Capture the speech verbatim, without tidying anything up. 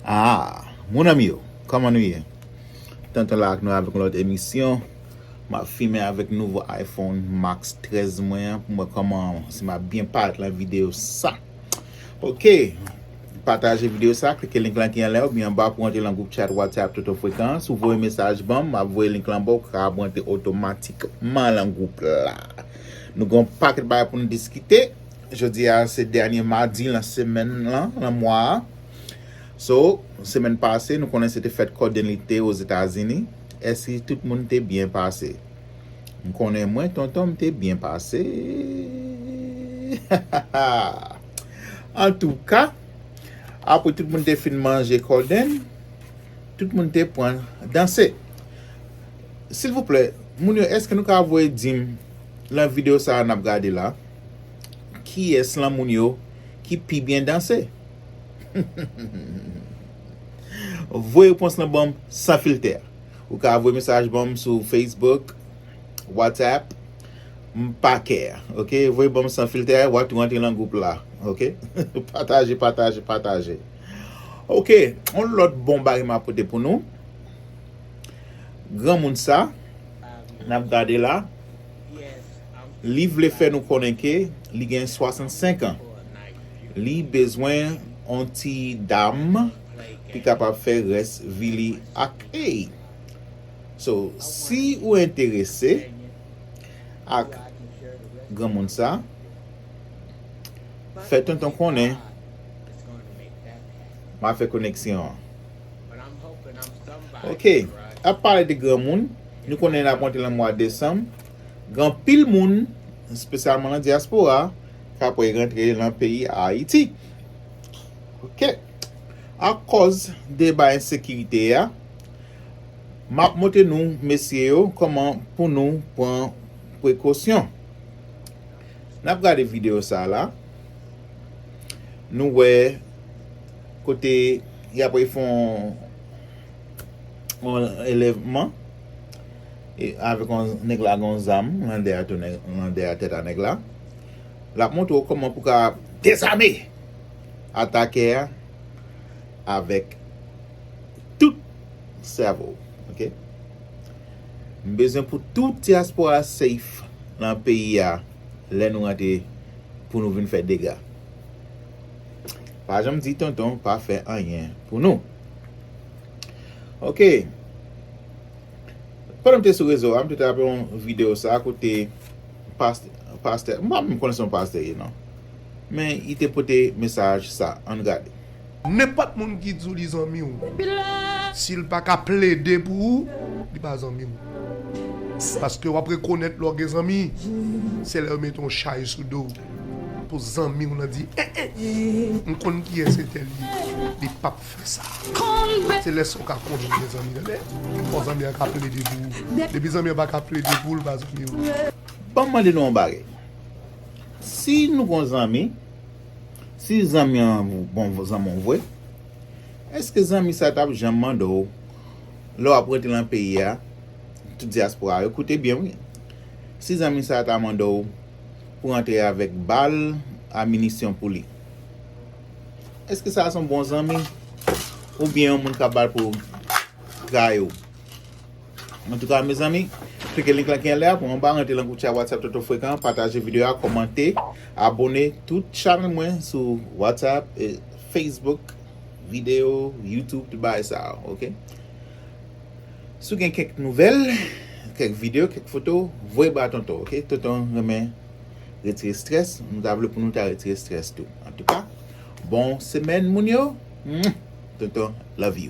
Ah, mon ami yo, kòman nou ye? Tonton la ak nou avèk yon lòt emisyon. M ap filme avèk nouvo iPhone Max trèz mwen an pou m wè kòman, si m ap byen parèt lan videyo sa. Ok, pataje videyo sa, klike link lan ki anlè oubyen anba pou rantre lan gwoup chat WhatsApp Tonton Frekan. Si w voye mesaj ban m, m ap voye link lan ba w, ou kapab rantre otomatikman lan gwoup la. Nou gen yon pakèt bagay pou nou diskite. Jodi a se dènye madi lan semèn lan, lan mwa a. So, semèn pase, nou konnen se te fèt Corden li te Ozetazini. Èske tout moun te byen pase? M konnen mwen, tonton, m te byen pase. Antouka, apre tout moun te fin manje Corden, tout moun te pran danse. Silvouplè, moun yo, èske nou ka voye di m lan videyo sa a n ap gade la, kiyès lan moun yo ki pi byen danse? Voye repons lan ban m san filtè. Ou ka voye mesaj ban m sou Facebook, WhatsApp, m pa kè, ok? Voye ban m san filtè, w ap tou rantre lan gwoup la, ok? Pataje, pataje, pataje. Ok, yon lòt bon bagay m ap pote pou nou. Granmoun sa, n ap gade la, li vle fè nou konnen ke li gen swasannsenk an. Li bezwen yon ti dam ki kapab fè rès vi li ak ey. So, si ou enterese ak granmoun sa, fè tonton konnen. M a fè koneksyon an. Ok, ap pale de granmoun, nou konnen n ap rantre lan mwa desanm. Gen anpil moun, espesyalman lan dyaspora, k ap rantre lan peyi Ayiti. Ok, akòz de ba ensekirite a, m ap montre nou, mesye yo, kòman pou nou pran prekosyon. N ap gade videyo sa la. Nou wè kote y ap fè yon, yon enlèvman e avèk yon nèg la gen yon zam lan dèyè tou nèg, lan dèyè tèt a nèg la. L ap montre w kòman pou ka dezame atakè a avèk tout sèvo, ok? M bezwen pou tout dyaspora safe lan peyi a lè nou rantre pou nou vin fè dega. Pa janm di tonton pa fè anyen pou nou. Ok. Pandan m te sou rezo a, m te trape yon videyo sa kote pastè, pastè, m pa menm konnen se yon pastè ye non. Men li te pote mesaj sa, ann gade. Nenpòt moun ki di w li zanmi w, si l pa ka plede pou ou, li pa zanmi w. Paske w ap rekonèt lè w gen zanmi, se lè yo mete yon chay sou do w. Pou zanmi w nan di, eh, eh, m konn kiyès entèl ye, li p ap fè sa. Se lè sa w ka konnen w gen zanmi, tande. Fò zanmi an ka plede pou ou. Depi zanmi an pa ka plede pou w, li pa zanmi w. Ban m mande nou yon bagay. Si nou gon zanmi, si zanmi an bon zanmi w vre, èske zanmi sa t ap janm mande w, lè w ap rantre nan peyi a, tout dyaspora yo, koute byen wi. Si zanmi sa ta mande w pou rantre avèk bal a minisyon pou li, èske sa se yon bon zanmi? Oubyen yon moun k ap bal pou trayi w? Antouka, mezanmi, klike link lan ki anlè a pou anba, rantre lan gwoup chat WhatsApp Tonton Frekan, pataje videyo a, kòmante, abòne tout chanèl mwen sou WhatsApp, e Facebook, videyo, YouTube, tout bagay sa yo, ok? Si w gen kèk nouvèl, kèk videyo, kèk foto, voye ba tonton, ok? Tonton renmen retire strès, nou ta vle pou nou ta retire strès tou. Antouka, bon semèn moun yo. Tonton love you.